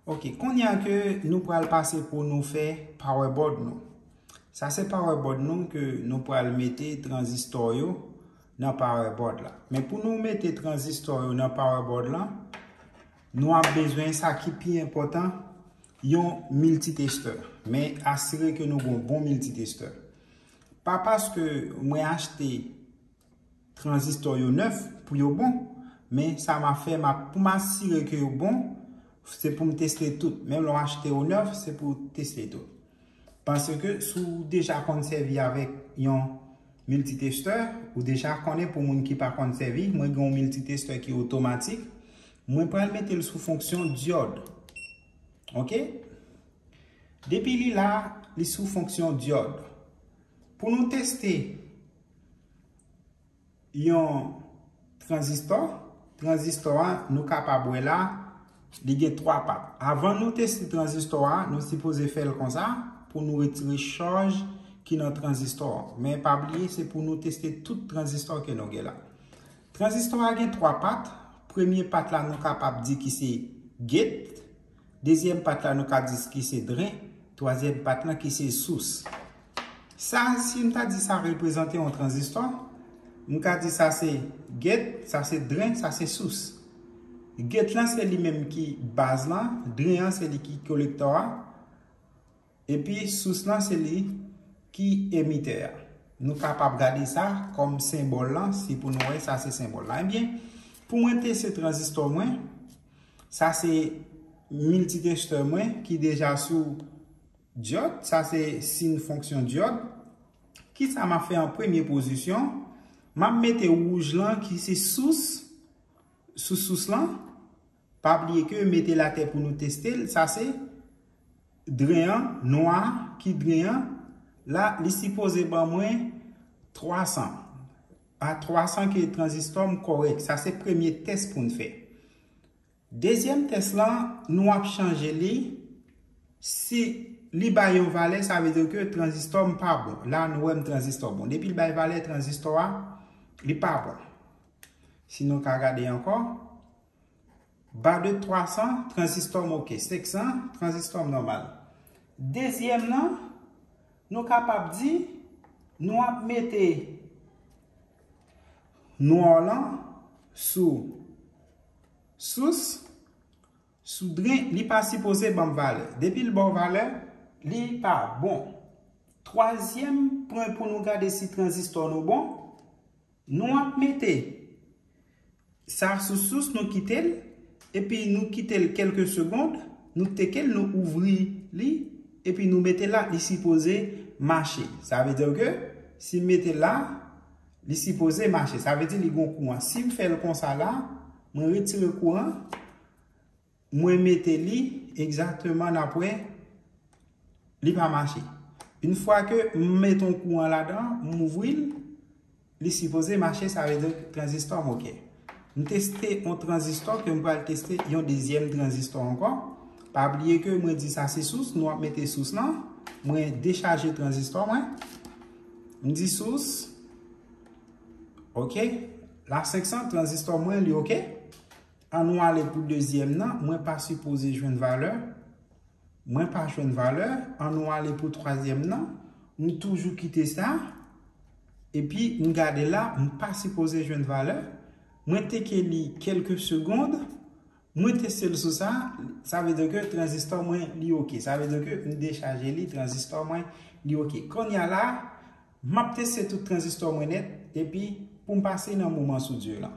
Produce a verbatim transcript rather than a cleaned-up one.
Ok, kounye a ke nou pral pase pou nou fè power board nou. Sa se power board nou ke nou pral mete tranzistò yo nan power board la. Men pou nou mete tranzistò yo nan power board la, nou ap bezwen sa ki pi enpòtan, yon miltitestè. Men asire ke nou gon bon miltitestè. Pa paske mwen achte tranzistò yo nèf pou yo bon, men sa m ap fè, m ap, pou m asire ke yo bon, se pou m teste tout. Menm lè w achte yo nèf, se pou w teste tout. Paske si w deja konn sèvi avèk yon miltitestè, ou deja konnen, pou moun ki pa konn sèvi, mwen gen yon miltitestè ki otomatik. Mwen pral mete l sou fonksyon dyòd. Ok? Depi li la, li sou fonksyon dyòd. Pou nou teste yon tranzistò, tranzistò a, nou kapab wè la, li gen twa pat. Avan nou teste tranzistò a, nou sipoze fè l konsa pou nou retire chaj ki nan tranzistò a. Men pa bliye, se pou nou teste tout tranzistò ke nou gen la. Tranzistò a gen twa pat. Premye pat la, nou kapab di ki se get. Dezyèm pat la, nou ka di ki se dren. Twazyèm pat la, ki se sous. Sa, si m ta di sa reprezante yon tranzistò, m ka di sa se get, sa se dren, sa se sous. Get lan se li menm ki baz lan, dren an se li ki kolektò a, epi sous lan se li ki emitè a. Nou kapab gade sa kòm senbòl lan, si pou nou wè sa se senbòl lan. Ebyen, pou mwen teste tranzistò mwen, sa se miltitestè mwen ki deja sou dyòd, sa se sin fonksyon dyòd. Kisa m ap fè an premye pozisyon? M ap mete wouj lan ki se sous, sou sous lan. Pa bliye ke mete l atè pou nou teste l, sa se dren an, nwa ki dren an. La, li sipoze ban mwen twa san. A twa san ke tranzistò m kòrèk. Sa se premye tès pou n fè. Dezyèm tès lan, nou ap chanje li. Si li bay yon valè, sa vle di ke tranzistò m pa bon. La, nou wè m tranzistò bon. Depi l bay valè tranzistò a, li pa bon. Si nou ka gade ankò, ba de twa san, tranzistò m ok. Senk san, tranzistò m nòmal. Dezyèm nan, nou kapab di, nou ap mete nwa lan sou sous, sou dren, li pa sipoze ban m valè. Depi l ba w valè, li pa bon. Twazyèm pwen pou nou gade si tranzistò nou bon, nou ap mete sa sou sous, nou kite l, epi nou kite l kèlke segond, nou teke l, nou ouvri li, epi nou mete l la, li sipoze mache. Sa vle di ke si m mete l la, li sipoze mache. Sa vle di li gon kouran. Si m fè l konsa la, mwen retire kouran, mwen mete li egzakteman, n ap wè, li pa mache. Yon fwa ke m mete yon kouran ladan, m ouvri l, li sipoze mache, sa vle di tranzistò m ok. M teste yon tranzistò, ke m pral teste yon dezyèm tranzistò ankò. Pa bliye ke mwen di sa se sous, nou ap mete sous lan. Mwen dechaje tranzistò mwen. M di sous. Ok. La senk san, tranzistò mwen, li ok. An nou ale pou dezyèm nan, mwen pa sipoze jwenn valè. Mwen pa jwenn valè. An nou ale pou twazyèm nan, m toujou kite sa. Epi m gade la, m pa sipoze jwenn valè. Mwen teke li kèlke segond. Mwen teste l sou sa. Sa vle di ke tranzistò mwen, li ok. Sa vle di ke m dechaje li, tranzistò mwen, li ok. Kounye a la, m ap teste tout tranzistò mwen nèt. Epi pou m pase nan moman soudure lan.